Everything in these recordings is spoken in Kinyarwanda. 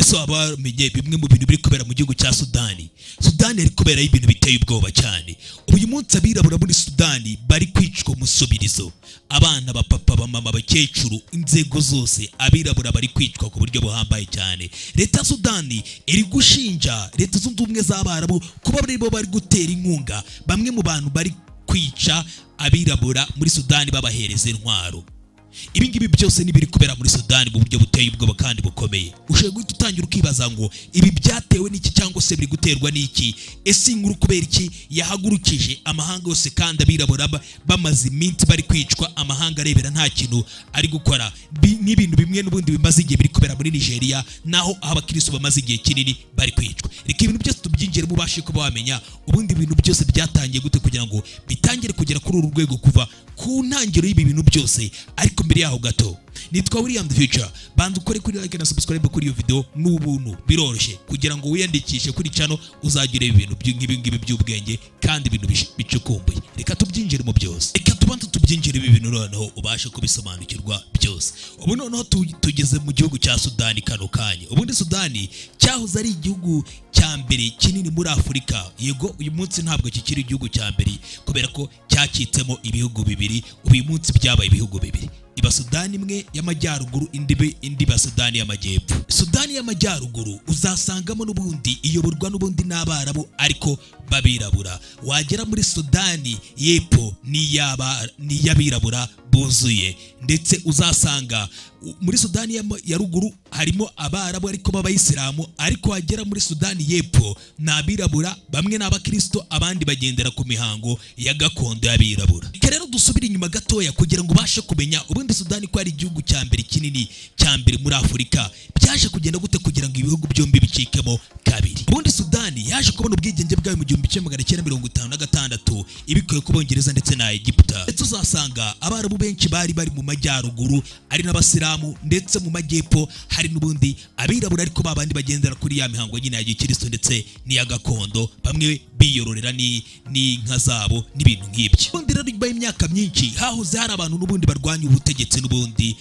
Ese waba wamenye bimwe mu bintu biri kubera mu gihugu cya Sudani? Sudani iri kubera ibintu biteye ubwoba cyane. Uyu munsi abirabura muri Sudani bari kwicwa umusubirizo. Abana, bapapa, bamama, abakecuru, inzego zose, abirabura bari kwicwa ku buryo buhambaye cyane. Leta ya Sudani iri gushinja Leta Zunze Ubumwe z'Abarabu kuba bo bari gutera inkunga bamwe mu bantu bari kwica abirabura muri Sudani babahereza intwaro. Ibi ngibi byose nibiri kubera muri Sudani mu buryo buteye ubwoba kandi bukomeye. Ushobora guhita utangira ukibaza ngo ibi byatewe n'iki cyangwa se biri guterwa n'iki? Ese inkuru kubera iki yahagurukije amahanga yose kandi abirabura bamaze iminsi bari kwicwa, amahanga arebera nta kintu ari gukora? N'ibintu bimwe n'ubundi bimaze igihe biri kubera muri Nigeria, naho abakristo bamaze igihe kinini bari kwicwa. Reka ibintu byose tubyinjire mubashe kuba wamenya ubundi ibintu byose byatangiye gute kugira ngo bitangire kugera kuri uru rwego kuva ku ntangiriro y'ibi bintu byose. Ariko mbere yaho gato, nitwa William The Future. Banza ukore kuri like na subscribe kuri iyo video, n'ubuntu biroroshye kugira ngo wiyandikishe kuri channel uzagire ibintu nk'ibi ngibi by'ubwenge kandi ibintu bicukumbuye. Reka tubyinjire mu byose, reka tubanze tubyinjire ibi bintu noneho ubashe kubisobanukirwa byose. Ubu noneho tugeze mu gihugu cya Sudani kano kanya. Ubundi Sudani cyahoze ari igihugu cya mbere kinini muri Afurika. Yego uyu munsi ntabwo kikiri igihugu cya mbere kubera ko cyacitsemo ibihugu bibiri. Uyu munsi byabaye ibihugu bibiri, iba Sudani imwe y'amajyaruguru, indi ba Sudani y'amajyepfo. Sudani y'amajyaruguru uzasangamo n'ubundi iyoborwa n'ubundi n'abarabu ariko babirabura. Wagera muri Sudani y'epfo n'iy'abirabura buzuye, ndetse uzasanga muri Sudani ya ruguru harimo abarabu ariko b'abayisilamu, ariko wagera muri Sudani y'epfo n'abirabura, bamwe n'abakristo abandi bagendera ku mihango ya gakondo y'abirabura. Reka rero dusubire inyuma gatoya kugira ngo ubashe kumenya ubundi Sudani ko ari igihugu cya mbere kinini cya mbere muri Afurika. Byaje kugenda gute kugira ngo ibihugu byombi bicikemo kabiri? Ubundi Sudani yaje kubona ubwigenge bwayo mu 1956 ibikuye ku Bongereza ndetse na Egiputa. Ndetse uzasanga abarabu benshi bari bari mu majyaruguru ari n'abasilamu, ndetse mu majyepfo hari n'ubundi abirabura ariko babandi bagendera kuri ya mihango nyine ya gikristo ndetse n'iya gakondo, bamwe biyororera n'inka zabo n'ibintu nk'ibyo. Ubundi rero nyuma y'imyaka myinshi hahoze hari abantu n'ubundi barwanya ubutegetsi n'ubundi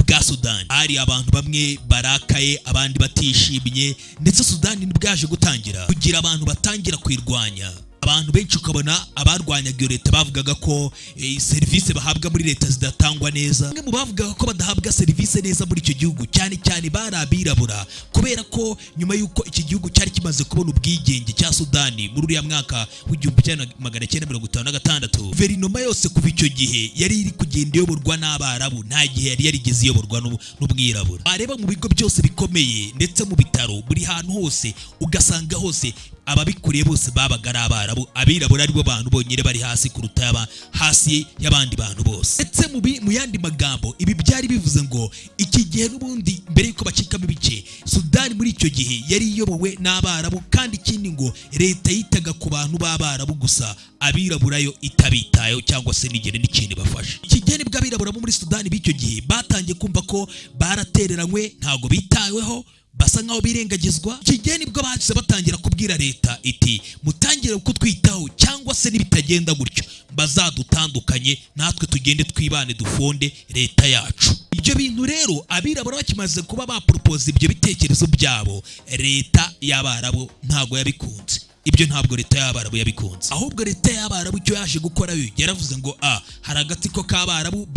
bwa Sudani. Hari abantu bamwe barakaye abandi batishimye, ndetse Sudani bwaje gutangira kugira abantu batangira kwirwanya. Abantu benshi ukabona abarwanyaga iyo leta bavugaga ko serivisi bahabwa muri leta zidatangwa neza. Bamwe mu bavugaga ko badahabwa serivisi neza muri icyo gihugu cyane cyane bari abirabura, kubera ko nyuma y'uko iki gihugu cyari kimaze kubona ubwigenge cya Sudani muri uriya mwaka w'1956, guverinoma yose kuva icyo gihe yari iri kugenda iyoborwa n'abarabu, nta gihe yari yarigeze iyoborwa n'umwirabura. Bareba mu bigo byose bikomeye ndetse mu bitaro buri hantu hose ugasanga hose ababikuriye bose babaga ari abarabu, abirabura aribo bantu bonyine bari hasi kuruta hasi y'abandi bantu bose. Ndetse mu yandi magambo ibi byari bivuze ngo iki gihe n'ubundi mbere yuko bacikamo ibice, Sudani muri icyo gihe yari iyobowe n'abarabu, kandi ikindi ngo leta yitaga ku bantu b'abarabu gusa, abirabura yo itabitayeho cyangwa se nigere n'ikintu bafashe. Iki gihe nibwo abirabura bo muri Sudani b'icyo gihe batangiye kumva ko baratereranywe, ntago bitaweho, basa nkaho birengagizwa. Iki gihe nibwo bahise batangira kubwira leta iti mutangire kutwitaho cyangwa se nibitagenda gutyo bazadutandukanye natwe tugende twibane dufonde leta yacu. Ibyo bintu rero abirabura bakimaze kuba bapropose ibyo bitekerezo byabo, leta y'abarabu ntago yabikunze. Ibyo ntabwo leta y'abarabu yabikunze, ahubwo leta y'abarabu icyo yaje gukora yo yaravuze ngo hari agatsiko k'abarabu,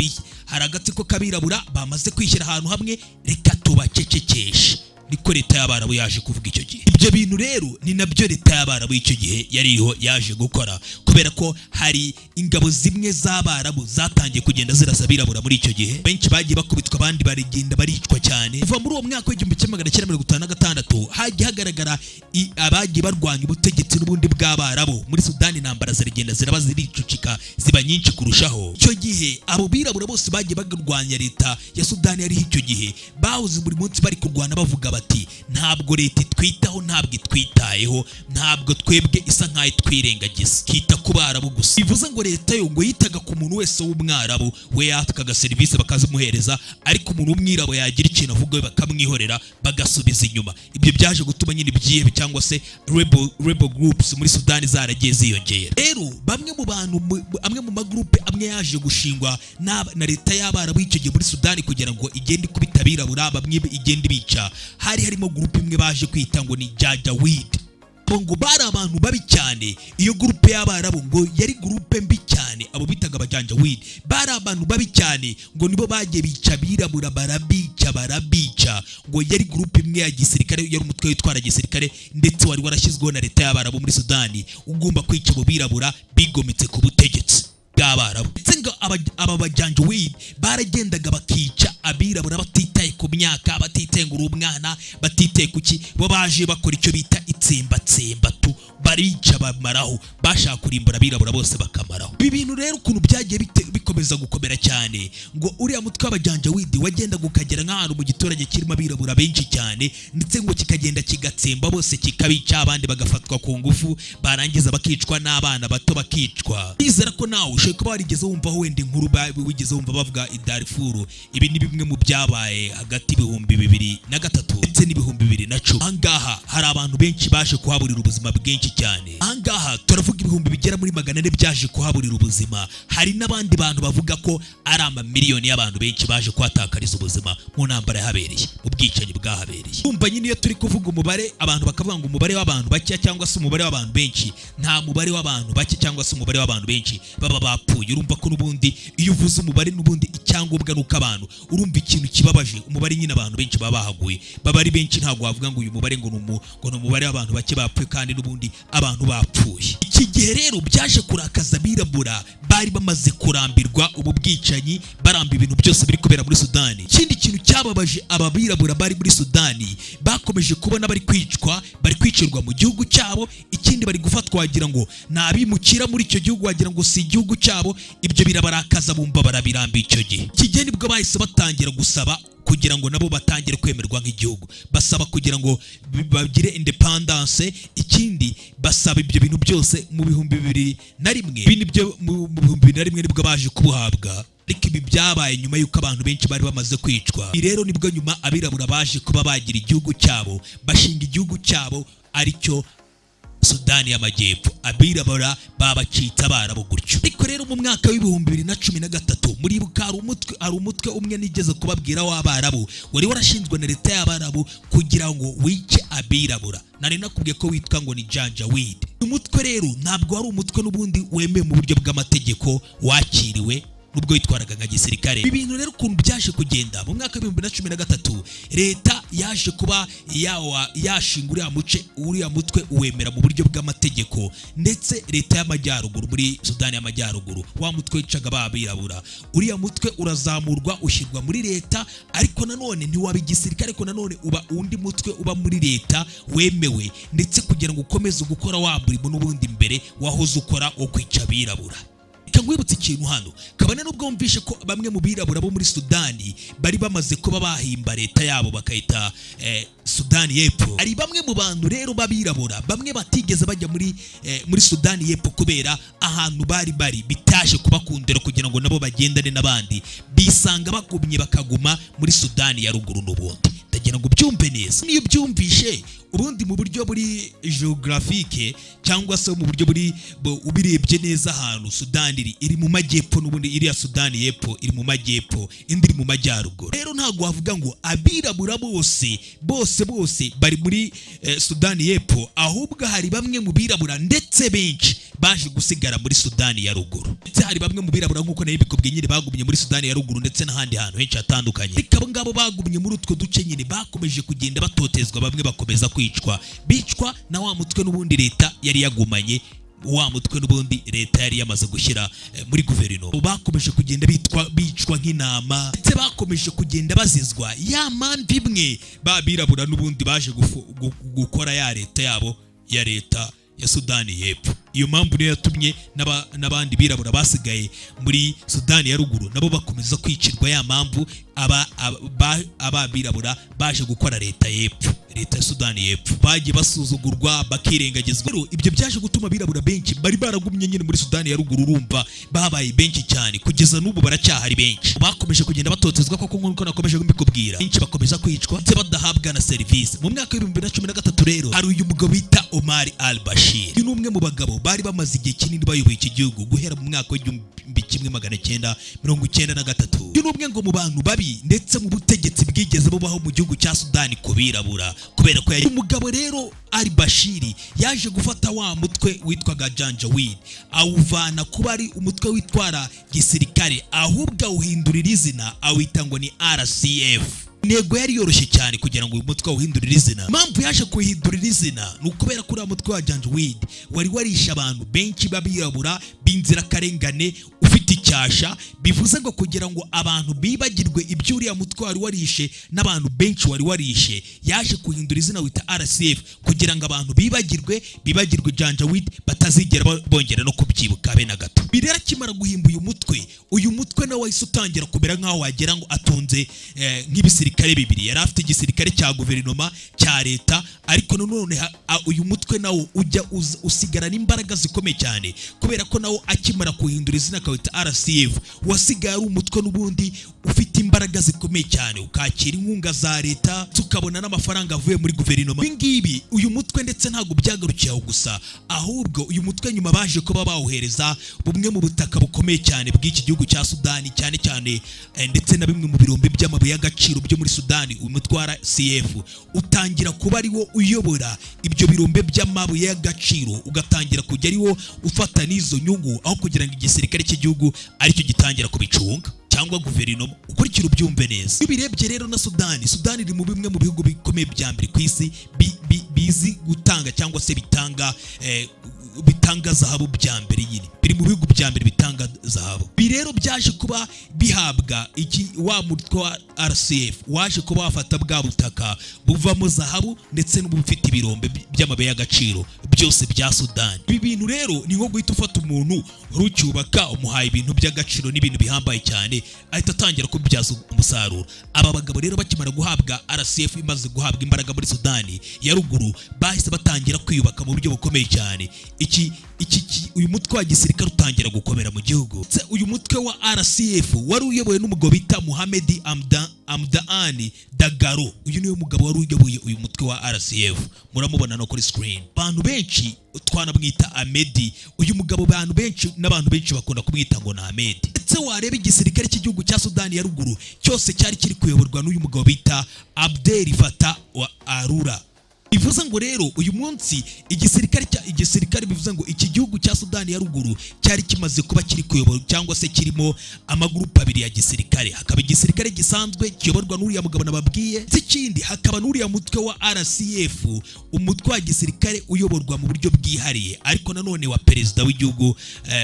hari agatsiko k'abirabura bamaze kwishyira ahantu hamwe, reka tubacecekeshe. Niko leta y'abarabu yaje kuvuga icyo gihe. Ibyo bintu rero ni nabyo leta y'abarabu icyo gihe yariho yaje gukora, kubera ko hari ingabo zimwe z'abarabu zatangiye kugenda zirasa abirabura muri icyo gihe. Benshi bagiye bakubitwa, abandi barigenda baricwa cyane. Kuva muri uwo mwaka w'1956 hagiye hagaragara abagiye barwanya ubutegetsi n'ubundi bw'abarabu muri Sudani. Intambara ziragenda ziraba ziricucika ziba nyinshi kurushaho. Icyo gihe abo birabura bose bagiye barwanya leta ya Sudani yariho icyo gihe, bahoze buri munsi bari kurwana bavuga bati ntabwo leta itwitaho, ntabwo itwitayeho, ntabwo twebwe isa nkaho itwirengagiza, kita ku barabu gusa. Bivuze ngo leta yo ngo yitaga ku muntu wese w'umwarabu, we yatkaga serivisi bakazimuhereza, ariko umuntu w'umwirabura yagira ikintu avuga bakamwihorera bagasubiza inyuma. Ibyo byaje gutuma nyine ibyihebe cyangwa se rebel groups muri Sudani zaragiye ziyongera. Rero bamwe mu bantu, amwe mu magroupe amwe yaje gushingwa na leta y'abarabu icyo gihe muri Sudani kugira ngo igende ikubita abirabura, bamwe igende bica, hari harimo groupe groupe imwe baje kwita ngo ni Janjaweed. Ngo bari abantu babi cyane. Iyo groupe y'abarabu ngo yari groupe mbi cyane, abo bitaga abajanjaweed bari abantu babi cyane, ngo nibo bagiye bica abirabura, barabica barabica. Ngo yari groupe imwe ya gisirikare, yari umutwe witwara gisirikare ndetse wari warashyizweho na leta y'abarabu muri Sudani, ugomba kwica abo birabura bigometse ku butegetsi bw'abarabu. Ndetse ngo aba bajanjaweed baragendaga bakica abirabura batitaye ku myaka, batitaye ngo uri umwana, batitaye kuki, bo baje bakora icyo bita itsembatsemba tu, barica bamaraho, bashaka kurimbura abirabura bose bakamaraho. Ibi bintu rero ukuntu byagiye bikomeza gukomera cyane, ngo uriya mutwe w'abajanjaweed wagendaga ukagera nk'ahantu mu giturage kirimo abirabura benshi cyane, ndetse ngo kikagenda kigatsemba bose kikabica, abandi bagafatwa ku ngufu, barangiza bakicwa n'abana bato bakicwa. Bizera ko nawe ushobora kuba warigeze wumva wenda inkuru wigeze wumva bavuga i Darfur. Ibi ni bimwe mu byabaye hagati 2003 ndetse n'2010. Ahangaha hari abantu benshi baje kuhaburira ubuzima bwinshi cyane. Ahangaha turavuga ibihumbi bigera muri 400 byaje kuhaburira ubuzima. Hari n'abandi bantu bavuga ko ari amamiliyoni y'abantu benshi baje kuhatakariza ubuzima mu ntambara yahabereye, mu bwicanyi bwahabereye. Umva nyine iyo turi kuvuga umubare, abantu bakavuga ngo umubare w'abantu bake cyangwa se umubare w'abantu benshi, nta mubare w'abantu bake cyangwa se umubare w'abantu benshi baba bapfuye. Urumva ko n'ubundi iyo uvuze umubare n'ubundi icyangombwa nuko abantu urumva ikintu kibabaje, umubare nyine abantu benshi baba bahaguye, baba ari benshi. Ntabwo wavuga ngo uyu mubare ngo ni umubare w'abantu bake bapfuye kandi n'ubundi abantu bapfuye. Iki gihe rero byaje kurakaza abirabura bari bamaze kurambirwa ubu bwicanyi, baramba ibintu byose biri kubera muri Sudani. Ikindi kintu cyababaje aba birabura bari muri Sudani, bakomeje kubona bari kwicwa, bari kwicirwa mu gihugu cyabo. Ikindi bari gufatwa wagira ngo nabimukira muri icyo gihugu, wagira ngo si igihugu cyabo. Ibyo birabarakaza bumva barabirambi. Icyo gihe iki gihe nibwo bahise batangira gusaba kugira ngo nabo batangire kwemerwa nk'igihugu, basaba kugira ngo bagire independence. Ikindi basaba ibyo bintu byose mu 2001. Ibi nibyo mu 2001 nibwo baje kubuhabwa. Ariko ibi byabaye nyuma y'uko abantu benshi bari bamaze kwicwa. Ibi rero nibwo nyuma abirabura baje kuba bagira igihugu cyabo, bashinga igihugu cyabo aricyo Sudani y'Amajyepfo. Abirabura babacitse abarabu gutyo. Ariko rero mu mwaka w'2013 muribuka hari umutwe umwe nigeze kubabwira w'abarabu wari warashinzwe na leta y'abarabu kugira ngo wice abirabura. Nari nakubwiye ko witwa ngo ni Janjaweed. Umutwe rero ntabwo wari umutwe n'ubundi wemewe mu buryo bw'amategeko wakiriwe, nubwo yitwaraga nka gisirikare. Ibi bintu rero ukuntu byaje kugenda mu mwaka w'2013 leta yaje kuba yashinga uriya mutwe uwemera mu buryo bw'amategeko, ndetse leta y'amajyaruguru muri Sudani y'Amajyaruguru wa mutwe wicaga abirabura, uriya mutwe urazamurwa ushyirwa muri leta, ariko nanone ntiwaba igisirikare, ariko nanone uba undi mutwe uba muri leta wemewe, ndetse kugira ngo ukomeze gukora wa murimo n'ubundi mbere wahoze ukora wo kwica abirabura. Nkwibutsa ikintu hano, kabane nubwo wumvishe ko bamwe mu birabura bo muri Sudani bari bamaze kuba bahimba leta yabo bakayita Sudani y'Epfo, ari bamwe mu bantu rero babirabura bamwe batigeze bajya muri Sudani y'Epfo kubera ahantu bari bari bitaje kubakundira kugira ngo nabo bagendane n'abandi, bisanga bagumye bakaguma muri Sudani ya ruguru n'ubundi. Ndagira ngo byumve neza. Niyo byumvishe ubundi mu buryo buri geographique cyangwa se mu buryo buri ubirebye neza, ahantu Sudani iri mu majyepfo n'ubundi iri ya Sudani y'Epfo iri mu majyepfo, indi iri mu majyaruguru. Rero ntabwo wavuga ngo abirabura bose bose bose bari muri Sudani y'Epfo, ahubwo hari bamwe mu birabura ndetse benshi baje gusigara muri Sudani ya ruguru. Ndetse hari bamwe mu birabura nkuko nayo bikubwiye nyine bagumye muri Sudani ya ruguru ndetse n'ahandi hantu henshi hatandukanye. Ariko abo ngabo bagumye muri utwo duce nyine bakomeje kugenda batotezwa, bamwe bakomeza kwicwa, bicwa na wa mutwe n'ubundi leta yari yagumanye, wa mutwe n'ubundi leta yari yamaze gushyira muri guverinoma. Bakomeje kugenda bicwa nk'intama, ndetse bakomeje kugenda bazizwa ya mpamvu imwe babirabura n'ubundi baje gukora ya leta yabo ya leta ya Sudani y'Epfo. Iyo mpamvu niyo yatumye n'abandi birabura basigaye muri Sudani ya ruguru nabo bakomeza kwicirwa ya mpamvu aba birabura baje gukora leta y'Epfo, leta ya Sudani y'Epfo. Bagiye basuzugurwa bakirengagizwa. Rero ibyo byaje gutuma abirabura benshi bari baragumye nyine muri Sudani ya ruguru, urumva babaye benshi cyane kugeza n'ubu baracyahari benshi. Bakomeje kugenda batotezwa koko nkuko nakomeje mbikubwira, benshi bakomeza kwicwa ndetse badahabwa na service. Mu mwaka w'2013 rero hari uyu mugabo bita Omar al-Bashir. Uyu ni umwe mu bagabo bari bamaze igihe kinini bayoboye iki gihugu guhera mu mwaka 1993. Uyu ni umwe ngo mu bantu babi ndetse mu butegetsi bwigeze bubaho mu gihugu cya Sudani kubirabura, kubera ko yari umugabo. Rero Ali Bashir yaje gufata wa mutwe witwaga Janjaweed, awuvana kuba ari umutwe witwara gisirikare, ahubwo awuhindurira izina, awita ngo ni RCF. Intego yari yoroshye cyane kugira ngo uyu mutwe awuhindurire izina. Impamvu yaje kuwuhindurira izina ni ukubera ko uriya mutwe wa Janjaweed wari warishe abantu benshi b'abirabura b'inzirakarengane, ufite icyasha. Bivuze ngo kugira ngo abantu bibagirwe ibyo uriya mutwe wari warishe n'abantu benshi wari warishe, yaje kuhindura izina wita RCF kugira ngo abantu bibagirwe Janjaweed, batazigera bongera no kubyibuka be na gato. Ibi rero, akimara guhimba uyu mutwe nawe wahise utangira kumera nk'aho wagira ngo atunze nk'ibisirikare bibiri. Yari afite igisirikare cya guverinoma, cya leta, ariko nanone uyu mutwe nawo ujya usigarana imbaraga zikomeye cyane, kubera ko nawo akimara kuhindura izina akawita RCF, wasigaye ari umutwe n'ubundi ufite imbaraga zikomeye cyane, ukakira inkunga za leta, tukabona n'amafaranga avuye muri guverinoma. Ibi ngibi, uyu mutwe ndetse ntabwo byagarukiye aho gusa, ahubwo uyu mutwe nyuma baje kuba bawuhereza bumwe mu butaka bukomeye cyane bw'iki gihugu cya Sudani, cyane cyane ndetse na bimwe mu birombe by'amabuye y'agaciro byo muri Sudani. Uyu mutwe wa RCF utangira kuba ari wo uyobora ibyo birombe by'amabuye y'agaciro, ugatangira kujya ari wo ufata n'izo nyungu, aho kugira ngo igisirikare cy'igihugu aricyo gitangira kubicunga cyangwa guverinoma. Ukurikira ubyumve neza. Iyo ubirebye rero na Sudani iri mu bimwe mu bihugu bikomeye bya mbere ku isi bizi gutanga cyangwa se bitanga zahabu bya mbere nyine, biri mu bihugu bya mbere bitanga zahabu. Ibi rero byaje kuba bihabwa iki? Wa mutwe wa RCF waje kuba wafata bwa butaka buvamo zahabu ndetse n'ubufite ibirombe by'amabuye y'agaciro byose bya Sudani. Ibi bintu rero ni nko guhita ufata umuntu wari ucyubaka, umuhaye ibintu by'agaciro n'ibintu bihambaye cyane, ahita atangira kubibyaza umusaruro. Aba bagabo rero bakimara guhabwa RCF, imaze guhabwa imbaraga muri Sudani ya ruguru, bahise batangira kwiyubaka mu buryo bukomeye cyane. Iki iki iki- uyu mutwe wa gisirikare utangira gukomera mu gihugu. Ndetse uyu mutwe wa RCF wari uyobowe n'umugabo bita Mohamed Hamdani Dagalo. Uyu niwe mugabo wari uyoboye uyu mutwe wa RCF, muramubona no kuri screen. Abantu benshi twanamwita Ahmedi. Uyu mugabo abantu benshi n'abantu benshi bakunda kumwita ngo ni Ahmed. Ndetse wareba igisirikare cy'igihugu cya Sudani ya ruguru cyose cyari kiri kuyoborwa n'uyu mugabo bita Abdel Fattah wa Arura. Bivuze ngo rero uyu munsi igisirikare cya igisirikare, bivuze ngo iki gihugu cya Sudani ya ruguru cyari kimaze kuba kiri kuyobora cyangwa se kirimo amagurupe abiri ya gisirikare. Hakaba igisirikare gisanzwe kiyoborwa n'uriya mugabo nababwiye, ndetse ikindi hakaba n'uriya mutwe wa RCF, umutwe wa gisirikare uyoborwa mu buryo bwihariye, ariko nanone wa perezida w'igihugu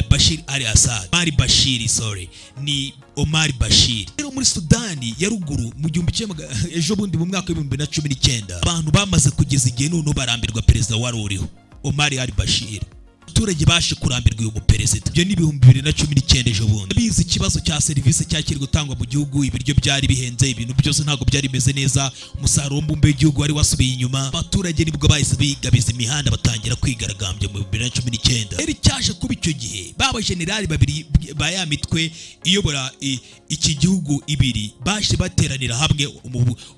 Bashir al-Assad, Omar Bashir, sorry, ni Omar Bashir. Rero muri Sudani ya ruguru mu gihumbi kimwe ejo bundi mu mwaka wa 2019, abantu bamaze kugeza igihe noneho barambirwa perezida wari uriho, Omar al-Bashir. Abaturage baje kurambirwa uyu muperezida. Ibyo ni 2019 ejo bundi. Bizi ikibazo cya serivisi cyakiri gutangwa mu gihugu, ibiryo byari bihenze, ibintu byose ntabwo byari bimeze neza, umusaruro mbumbe w'igihugu wari wasubiye inyuma. Abaturage nibwo bahise bigabiza imihanda, batangira kwigaragambya mu 2019. Rero icyaje kuba icyo gihe, baba generali babiri ba ya mitwe iyobora iki gihugu ibiri baje bateranira hamwe,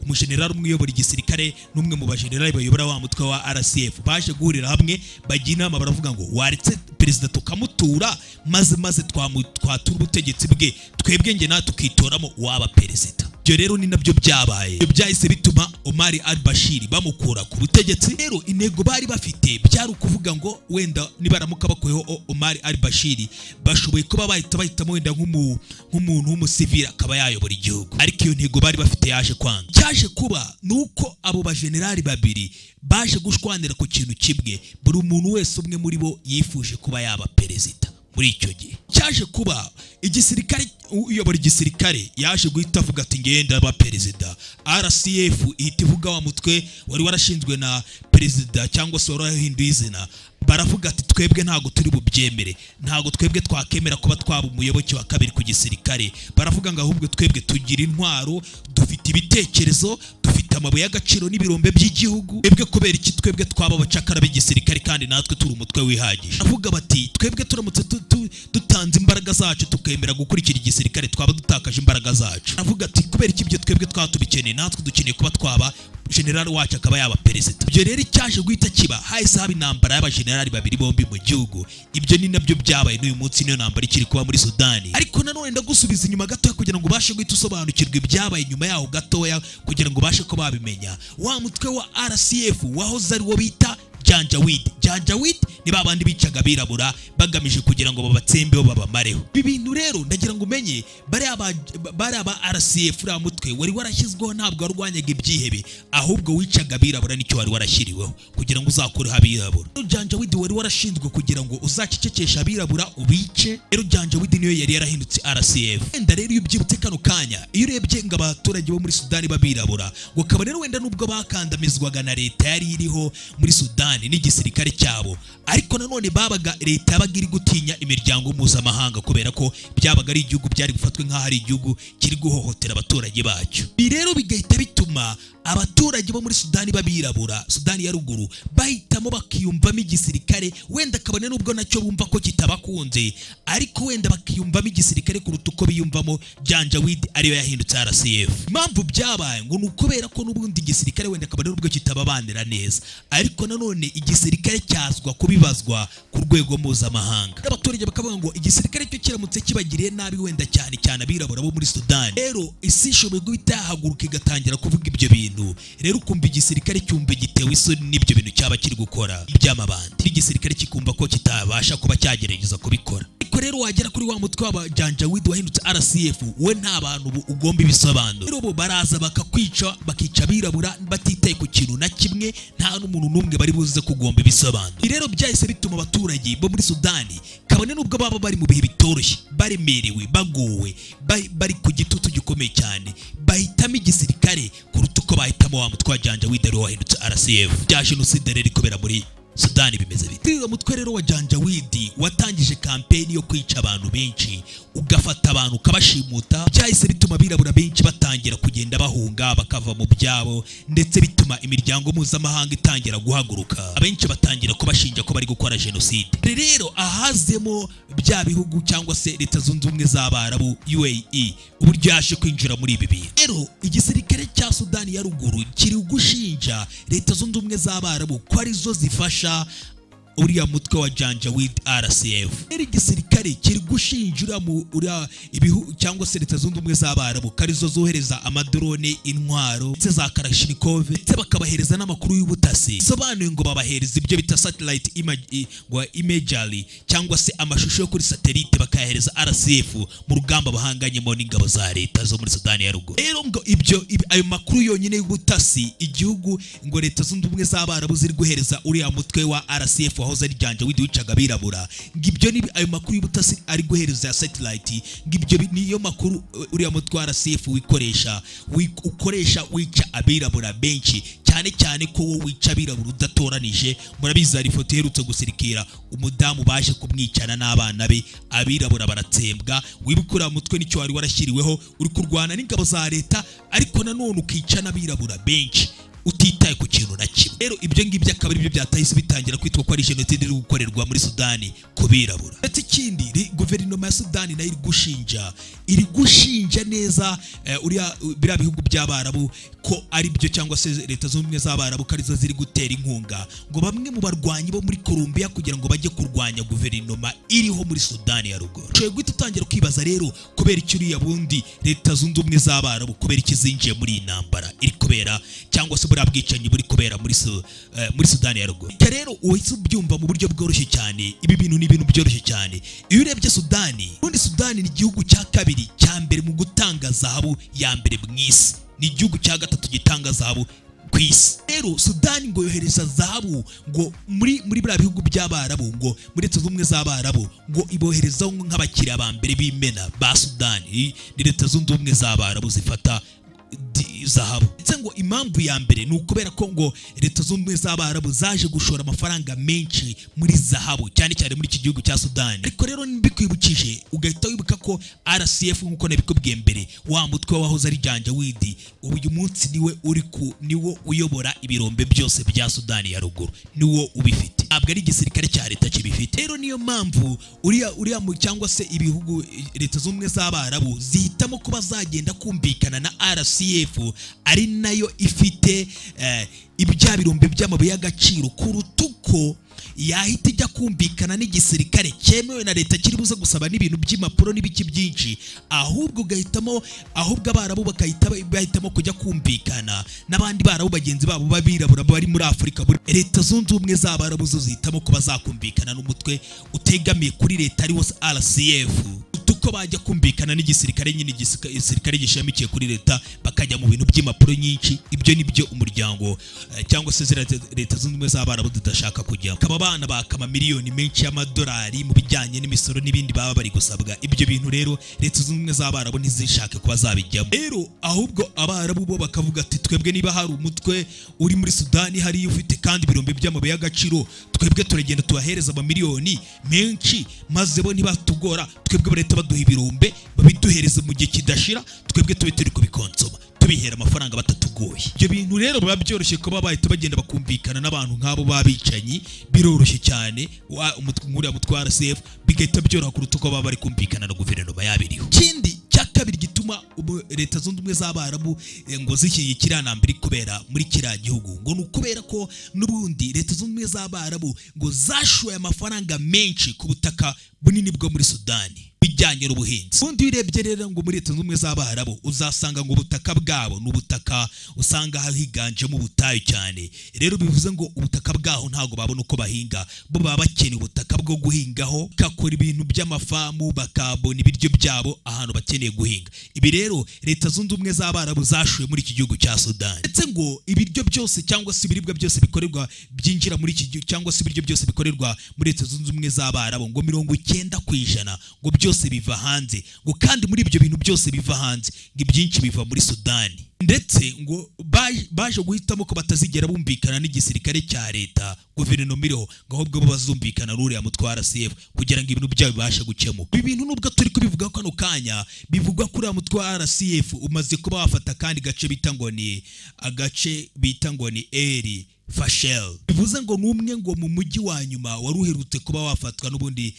umujenerali umwe uyobora igisirikare n'umwe mu bajenerali bayobora wa mutwe wa RCF. Baje guhurira hamwe, bajya inama, baravuga ngo waretse perezida tukamutura, maze twatura ubutegetsi bwe, twebwe nge natwe tukitoramo waba perezida. Ibyo rero ni nabyo byabaye. Ibyo byahise bituma Omar al-Bashir bamukura ku butegetsi. Rero intego bari bafite byari ukuvuga ngo wenda nibaramuka bakuyeho Omar al-Bashir, bashoboye kuba bahita bahitamo wenda nk'umuntu w'umusivili akaba yayobora igihugu, ariko iyo ntego bari bafite yaje kwanga. Cyaje kuba ni uko abo bajenerali babiri baje gushwanira ku kintu kimwe: buri muntu wese umwe muri bo yifuje kuba yaba perezida muri icyo gihe. Cyaje kuba igisirikare, uyobora igisirikare yaje guhita avuga ati ngenda aba perezida. RCF ihita ivuga, wa mutwe wari warashinzwe na perezida cyangwa se wari warahinduye izina, baravuga ati twebwe ntabwo turi bubyemere, ntabwo twebwe twakemera kuba twaba umuyoboke wa kabiri ku gisirikare. Baravuga ngo ahubwo twebwe tugira intwaro, dufite ibitekerezo. Dufite amabuye y'agaciro n'ibirombe by'igihugu. Twebwe kubera iki twebwe twaba abacakara b'igisirikare kandi natwe turi umutwe wihagije? Avuga bati twebwe turamutse dutanze imbaraga zacu tukemera gukurikira igisirikare twaba dutakaje imbaraga zacu. Avuga ati kubera iki ibyo twebwe twaba tubikeneye, natwe dukeneye kuba twaba general wacu akaba yaba perezida. Ibyo rero icyaje guhita kiba, hahise haba intambara y'abagenerali babiri bombi mu gihugu. Ibyo ni nabyo byabaye n'uyu munsi, niyo ntambara ikiri kuba muri Sudani. Ariko nanone ndagusubiza inyuma gatoya kugira ngo ubashe guhita usobanukirwa ibyabaye nyuma yaho gatoya, kugira ngo ubashe ko babimenya. Wa mutwe wa RCF wahoze ari wo bita Janjaweed. Janjaweed ni babandi bicaga abirabura bagamije kugira ngo babatsembeho babamareho. Ibi bintu rero ndagira ngo umenye, bari aba RCF, uriya mutwe wari warashyizweho ntabwo warwanyaga ibyihebe, ahubwo wicaga abirabura, nicyo wari warashyiriweho kugira ngo uzakureho abirabura. Janjaweed wari warashinzwe kugira ngo uzacecekeshe abirabura ubice. Rero Janjaweed niyo yari yarahindutse RCF. Wenda rero iyo ubyibutse kano kanya, iyo urebye ngo abaturage bo muri Sudani babirabura, ngo kabone rero wenda nubwo bakandamizwaga na leta yari iriho muri Sudani n'igisirikare cyabo, ariko nanone babaga leta yabaga iri gutinya imiryango mpuzamahanga kubera ko byabaga ari igihugu byari gufatwa nk'aho ari igihugu kiri guhohotera abaturage bacyo. Ibi rero bigahita bituma abaturage bo muri Sudani babirabura, Sudani ya ruguru, bahitamo bakiyumvamo igisirikare, wenda kabone nubwo nacyo bumva ko kitabakunze, ariko wenda bakiyumvamo igisirikare kuruta uko biyumvamo Janjaweed ariyo yahindutse RCF. Impamvu byabaye ngo ni ukubera ko n'ubundi igisirikare wenda kabone nubwo kitababanira neza, ariko nanone igisirikare cyazwa kubibazwa ku rwego mpuzamahanga. Abaturage bakavuga ngo igisirikare cyo kiramutse kibagiriye nabi wenda cyane cyane abirabura bo muri Sudani, rero isi ishoboye guhita yahaguruka igatangira kuvuga ibyo bintu. Rero ukumva igisirikare cyumva gitewe isoni n'ibyo bintu cyaba kiri gukora by'amabandi, igisirikare kikumva ko kitabasha kuba cyagerageza kubikora. Ariko rero wagera kuri wa mutwe wa Janjaweed wahindutse RCF, we nta bantu ugomba ibisobanuro. Rero bo baraza bakakwica, bakica abirabura batitaye ku kintu na kimwe, nta n'umuntu n'umwe bari buze kugomba ibisobanuro. Rero byahise bituma abaturage bo muri Sudani kabone nubwo baba bari mu bihe bitoroshye, baremerewe, bagowe, bari ku gitutu gikomeye cyane, bahitamo igisirikare kuruta uko bahitamo wa mutwe wa Janjaweed ari wahindutse RCF. Bya jenoside rero ikobera muri Sudani bimeze bite? Uyu mutwe rero wa Janjaweed watangije kampeni yo kwica abantu benshi, ugafata abantu ukabashimuta. Byahise bituma abirabura benshi batangira kugenda bahunga bakava mu byabo, ndetse bituma imiryango mpuzamahanga itangira guhaguruka, abenshi batangira kubashinja ko bari gukora jenoside. Rero ahazemo bya bihugu cyangwa se Leta Zunze Ubumwe z'Abarabu UAE uburyo yaje kwinjira muri ibi bintu. Rero igisirikare cya Sudani ya ruguru kiri gushinja Leta Zunze Ubumwe z'Abarabu ko arizo zifasha uriya mutwe wa Janjaweed RCF. Rero igisirikare kiri gushinja uriya ibihu cyangwa se Leta Zunze Ubumwe z'Abarabu ko arizo zohereza amadrone, intwaro ndetse za Kalashnikov, ndetse bakabahereza n'amakuru y'ubutasi. Sobanuye ngo babahereza ibyo bita satellite imagery cyangwa se amashusho yo kuri satellite, bakayahereza RCF mu rugamba bahanganyemo n'ingabo za leta zo muri Sudani ya ruguru. Rero ngo ibyo ayo makuru yonyine y'ubutasi igihugu ngo Leta Zunze Ubumwe z'Abarabu ziri guhereza uriya mutwe wa RCF wahoze ari Janjaweed wicaga abirabura, ngo ibyo ni ayo makuru y'ubutasi ari guhereza ya satellite, ngo ibyo niyo makuru uriya mutwe wa RCF wikoresha ukoresha wica abirabura benshi, cyane cyane ko wowe wica abirabura udatoranije. Murabizi hari ifoto iherutse gusirikira umudamu baje kumwicana n'abana be, abirabura baratsembwa. Wibuke uriya mutwe nicyo wari warashyiriweho, uri kurwana n'ingabo za leta ariko nanone ukica n'abirabura benshi utitaye ku kintu na kimwe. Rero ibyo ngibyo akaba ari byo byatahise bitangira kwitwa ko ari jenoside iri gukorerwa muri Sudani ku birabura. Ndetse ikindi, guverinoma ya Sudani nayo iri gushinja neza uriya biriya bihugu by'Abarabu ko ari byo cyangwa se Leta Zunze Ubumwe z'Abarabu ko arizo ziri gutera inkunga ngo bamwe mu barwanyi bo muri Colombia kugira ngo bajye kurwanya guverinoma iriho muri Sudani ya ruguru. Ushobora guhita utangira kwibaza rero kubera iki uriya bundi Leta Zunze Ubumwe z'Abarabu kubera iki zinjiye muri iyi ntambara iri kubera cyangwa se buriya bwicanyi buri kubera muri Sudani ya ruguru. Rero uhise ubyumva mu buryo bworoshye cyane, ibi bintu ni ibintu byoroshye cyane. Iyo urebye Sudani, ubundi Sudani ni igihugu cya kabiri cya mbere mu gutanga zahabu ya mbere mu isi, ni igihugu cya gatatu gitanga zahabu ku isi. Rero Sudani ngo yohereza zahabu ngo muri biriya bihugu by'Abarabu, ngo muri Leta Zunze Ubumwe z'Abarabu, ngo iboherezaho nk'abakiriya ba mbere b'imena ba Sudani. Ni Leta Zunze Ubumwe z'Abarabu zifata zahabu. Ndetse ngo impamvu ya mbere ni ukubera ko ngo Leta Zunze Ubumwe z'Abarabu zaje gushora amafaranga menshi muri zahabu, cyane cyane muri iki gihugu cya Sudani. Ariko rero mbikwibukije ugahita wibuka ko RCF, nk'uko nabikubwiye mbere, wa mutwe wahoze ari Janjaweed, ubu uyu munsi niwe uri ku niwo uyobora ibirombe byose bya Sudani ya ruguru, niwo ubifite, ntabwo ari igisirikare cya leta kibifite. Rero niyo mpamvu uriya cyangwa se ibihugu Leta Zunze Ubumwe z'Abarabu zihitamo kuba zagenda kumvikana na RCF, ari nayo ifite ibya birombe by'amabuye y'agaciro, kuruta uko yahita ijya kumvikana n'igisirikare cyemewe na leta kiri buze gusaba n'ibintu by'impapuro n'ibiki byinshi, ahubwo ugahitamo, ahubwo Abarabu bakahita bahitamo kujya kumvikana n'abandi barabu bagenzi babo b'abirabura bari muri Afurika. Leta Zunze Ubumwe z'Abarabu zo zihitamo kuba zakumvikana n'umutwe utegamiye kuri leta ari wo RCF, uko bajya kumvikana n'igisirikare nyine, igisirikare gishamikiye kuri leta, bakajya mu bintu by'impapuro nyinshi. Ibyo nibyo umuryango cyangwa se ziriya Leta Zunze Ubumwe z'Abarabu zidashaka kujyamo. Akaba abana baka amamiliyoni menshi y'amadolari mu bijyanye n'imisoro n'ibindi baba bari gusabwa. Ibyo bintu rero Leta Zunze Ubumwe z'Abarabu ntizishake kuba zabijyamo. Rero ahubwo Abarabu bo bakavuga ati twebwe niba hari umutwe uri muri Sudani hariya ufite kandi ibirombe by'amabuye y'agaciro, twebwe turagenda tubahereza amamiliyoni menshi, maze bo ntibatugora, twebwe barahita baduha ibirombe, babiduhereza mu gihe kidashira, twebwe tube turi kubikonsoma tubihera amafaranga batatugoye. Ibyo bintu rero biba byoroshye kuba bahita bagenda bakumvikana n'abantu nk'abo babicanyi, biroroshye cyane, umutwe nk'uriya mutwe wa RCF bigahita byoroha kuruta uko baba bari kumvikana na guverinoma yabiriho. Ikindi cya kabiri gituma Leta Zunze Ubumwe z'Abarabu ngo zishyigikira ntambara iri kubera muri kiriya gihugu, ngo ni ukubera ko n'ubundi Leta Zunze Ubumwe z'Abarabu ngo zashoye amafaranga menshi ku butaka bunini bwo muri Sudani bijyanye n'ubuhinzi. Ubundi iyo urebye rero ngo muri Leta Zunze Ubumwe z'Abarabu uzasanga ngo ubutaka bwabo ni ubutaka usanga higanjemo ubutayu cyane. Rero bivuze ngo ubutaka bwaho ntago babona uko bahinga, bo baba bakeneye ubutaka bwo guhingaho, bakakora ibintu by'amafamu, bakabona ibiryo byabo ahantu bakeneye guhinga. Ibi rero Leta Zunze Ubumwe z'Abarabu zashoye muri iki gihugu cya Sudani. Ndetse ngo ibiryo byose cyangwa se ibiribwa byose bikorerwa byinjira muri iki gihugu, cyangwa se ibiryo byose bikorerwa muri Leta Zunze Ubumwe z'Abarabu ngo 90% ngo byose biva hanze, ngo kandi muri ibyo bintu byose biva hanze ngo ibyinshi biva muri Sudani. Ndetse ngo baje guhitamo ko batazigera bumvikana n'igisirikare cya leta guverinoma iriho, ngo ahubwo bo bazumvikana n'uriya mutwe wa RCF kugira ngo ibintu byabo bibashe gukemuka. Ibi bintu nubwo turi kubivuga kano kanya, bivugwa kuri uriya mutwe wa RCF umaze kuba wafata kandi gace bita ngo ni agace bita ngo ni Eri Fashel, bivuze ngo numwe ngo mu mujyi wa nyuma wari uherutse kuba wafatwa n'ubundi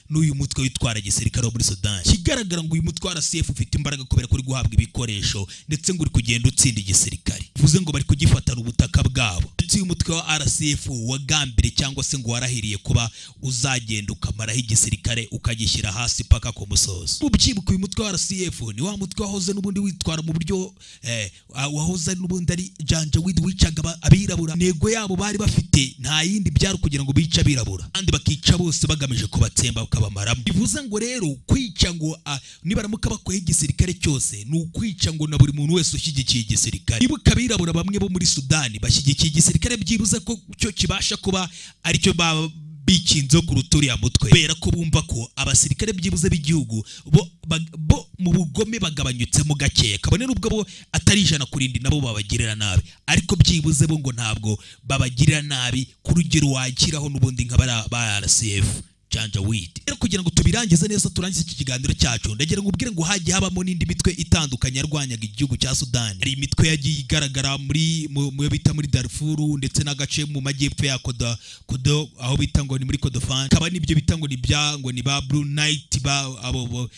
n'uyu mutwe witwara gisirikare wo muri Sudani. Kigaragara ngo uyu mutwe wa RCF ufite imbaraga kubera ko uri guhabwa ibikoresho, ndetse ngo uri kugenda utsinda igisirikare, bivuze ngo bari kugifatana ubutaka bwabo. Ndetse uyu mutwe wa RCF wagambire cyangwa se ngo warahiriye kuba uzagenda ukamaraho igisirikare ukagishyira hasi paka ku musozo. Ubyibuka uyu mutwe wa RCF ni wa mutwe wahoze n'ubundi witwara mu buryo wahoze n'ubundi ari Janjaweed wicaga abirabura. Intego yabo bari bafite nta yindi byari kugira ngo bice abirabura, kandi bakica bose bagamije kubatsemba bakabamaramo. Bivuze ngo rero kwica ngo nibaramuka bakoye igisirikare cyose ni ukwica ngo na buri muntu wese ushyigikiye igisirikare. Ibuka abirabura bamwe bo muri Sudani bashyigikiye igisirikare byibuze ko cyo kibasha kuba aricyo bikinze kuruta uriya mutwe, kubera ko bumva ko abasirikare byibuze b'igihugu bo mu bugome bagabanyutsemo gakeya, kabone n'ubwo bo atari 100% nabo babagirira nabi, ariko byibuze bo ngo ntabwo babagirira nabi ku rugero wakiraho n'ubundi nka ba RCF Janjaweed. Rero kugira ngo tubirangize neza turangize iki kiganiro cyacu, ndagira ngo ubwire ngo hagiye habamo n'indi mitwe itandukanye yarwanyaga igihugu cya Sudani. Hari imitwe yagiye igaragara muri mu bita muri Darfur, ndetse n'agace mu majyepfo ya Kodo aho bita ngo ni muri Kordofan, kaba nibyo bita ngo ni bya ngo ni ba Blue Knight ba abo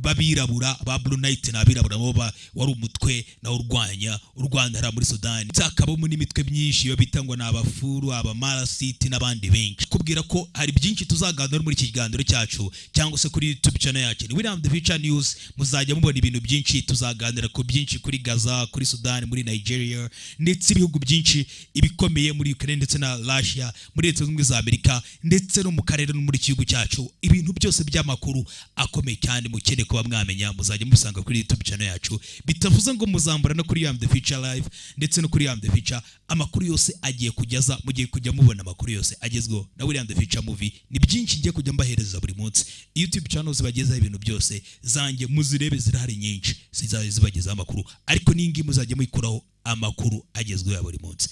babirabura ba Blue Knight n'abirabura bo wari umutwe na urwanya u Rwanda muri Sudani. Hakabamo n'imitwe myinshi yo bita ngo ni abafuru, abamarasiti n'abandi benshi. Kubwira ko hari byinshi tuzaganira muri iki kiganiro cyacu cyangwa se kuri YouTube channel yacu ni William The Future News, muzajya mubona ibintu byinshi, tuzaganira ku byinshi kuri Gaza, kuri Sudan, muri Nigeria, ndetse ibihugu byinshi ibikomeye muri Ukraine ndetse na Russia, muri Leta Zunze Ubumwe za Amerika, ndetse no mu karere no muri gihugu cyacu. Ibintu byose by'amakuru akomeye cyane mukeneye kuba mwamenya muzajya mubisanga kuri YouTube channel yacu. Bitavuze ngo muzambura no kuri William The Future Live ndetse no kuri William The Future, amakuru yose agiye kugeza mugiye kujya mubona amakuru yose agezweho na William The Future Movie. Ni byinshi ngiye kujya mbahereza buri munsi. YouTube channel zibagezaho ibintu byose zanjye, muzirebe, zirahari nyinshi, zizajya zibagezaho amakuru, ariko n'ingi muzajya muyikuraho amakuru agezweho ya buri munsi.